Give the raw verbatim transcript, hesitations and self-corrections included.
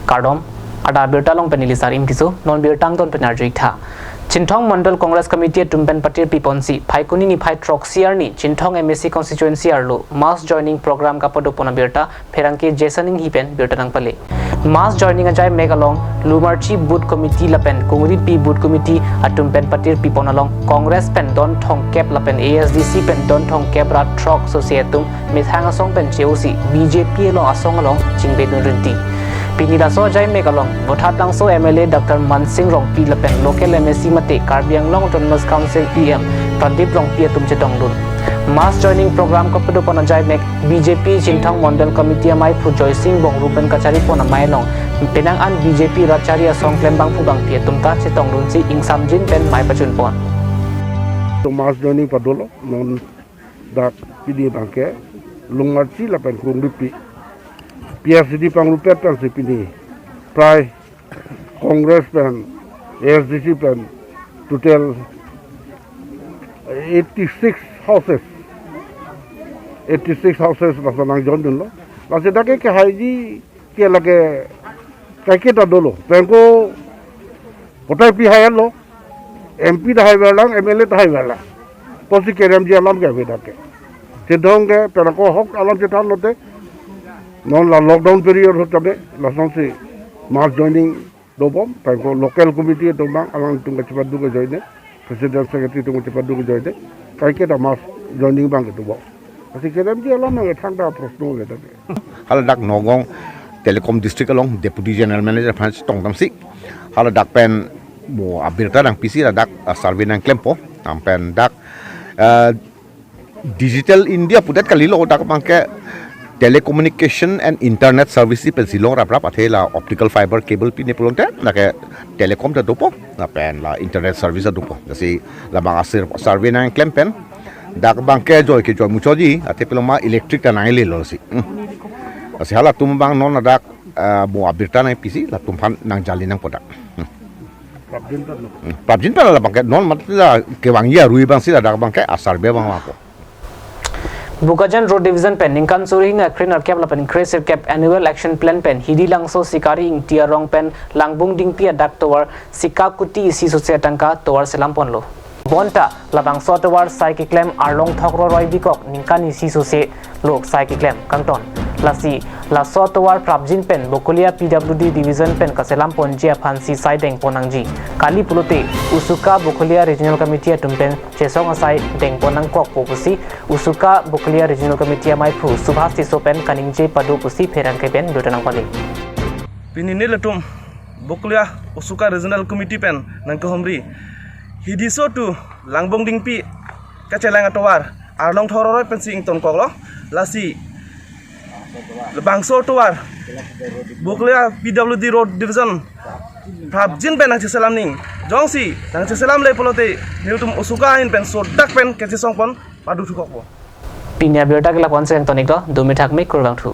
Kardom, adap abirta along pen neli Sarim Tisso, non birta angton pen arju-ik tha. Chinthong Mandal Congress Committee atum pen patir piponsi, Phaikuni niphai throksi arni, Chinthong M A C constituency arlo, mass joining program kapadopon abirta, pherangke Jason Enghi pen birta nangpale. Mass joining ajai mek along, Lumarchi Booth Committee lapen Kongripi Booth Committee atum pen patir pipon along, Congress pen don thomkep lapen A S D C pen don thomkep ra throk sose atum, methang asong pen che-osi B J P along asong along chingbedun rinti. Pini laso ajai mek along, Vothatlangso M L A Doctor Mansing Rongpi lapen local M A C mate Karbi Anglong Autonomous Council E M Pradip Rongpi atum chetongdun. Mass joining program kapadopon ajai mek B J P Chinthong Mandal Committee amaiphu Joysing Bongru pen kacharipon amei along, penang an B J P rat chari asong klembangphu bangpi atum ta chetongdunsi ingsamjin pen mei pachunpon. To mass joining padolo, non dak pini abangke Lumarchi lapen Kongripi P S C D pangrupet pensi pini prai Congress pen, A S D C pen, total eighty-six houses, eighty-six houses laso nangjoindunlo. Lasi dak ke haiji ke lake kaike ta dolo. Penko kotai pi hai lo, M P ta hai verlang, M L A ta hai verlang. Pusi keremji alam ke ave dak ke. Chinthong ke penang ko ahok alam chethanlote, non la lockdown period ahut tame, lasonsi mass joining dobom, penang ko local committee atum abang alangtum kachepadu kajoine, president secretary atum kachepadu kajoine, kaike ta mass joining abang kedobom. Lasi keremji alam nangkethang ta prosno le dak ke. Hala dak Nagaon Telecom District along Deputy General Manager aphan chetongdamsi, hala dak pen mo abirta nangpisi ladak, ah, survey nangklempo, lapen dak, ah, Digital India pudet kalilo, dak abangke telecommunication and internet service pensi longraprap, athe la optical fiber cable pine pulote, lake telecom ta dopo, lapen la internet service ta dopo. Lasi labang asir survey nangklem pen, dak abangke joi kejoi muchotji, athe pilo ma electric ta nanglelo si. Hmm. Lasi halatum abang non ladak, ah, mo abirta nangpisi, latum aphan nangjali nangpo dak. Hmm. Prapjin pen lo. Hmm. Prapjin pen labangke, non mat la kevangji arui abangsi ladak abangke a survey abang vangpo. Bokajan Road Division pen ningkan suri hini kre-nerkep lapen kre-sirkep Annual Action Plan pen Hidi Langso Sikari Ingti arong pen Langbong Dingpi adak tovar Sikakuti isi sose atangka tovar selam ponlo. Bonta labangso atovar sai keklem arlong thok roroi bikok ningkan isi sose lo sai keklem kangton. Lasi laso atovar prapjin pen Bokolia P W D Division pen kaselam ponji aphansi sai dengpon nangji. Kali pulote Usuka Bokolia Regional Committee atum pen chesong asai dengpon nangkokpo pusi Usuka Bokolia Regional Committee amaiphu Subhas Tisso pen kaningje pado pusi pherangke pen birta nangpale. Pini nelitum Bokolia Usuka Regional Committee pen nangkehumri Hidiso to Langbong Dingpi kacheleng atovar arlong thok roroi pensi ingtonkoklo. Lasi labangso atovar Bokolia P W D Road Division prapjin pen nangcheselam nang. Jongsi nangcheselam le pulote nelitum Usuka ahin pen sodak pen kachesong pon padu thukokpo. Pini abirta ke la-an si kangton-iklo, dumi thakmi, kurvangthu.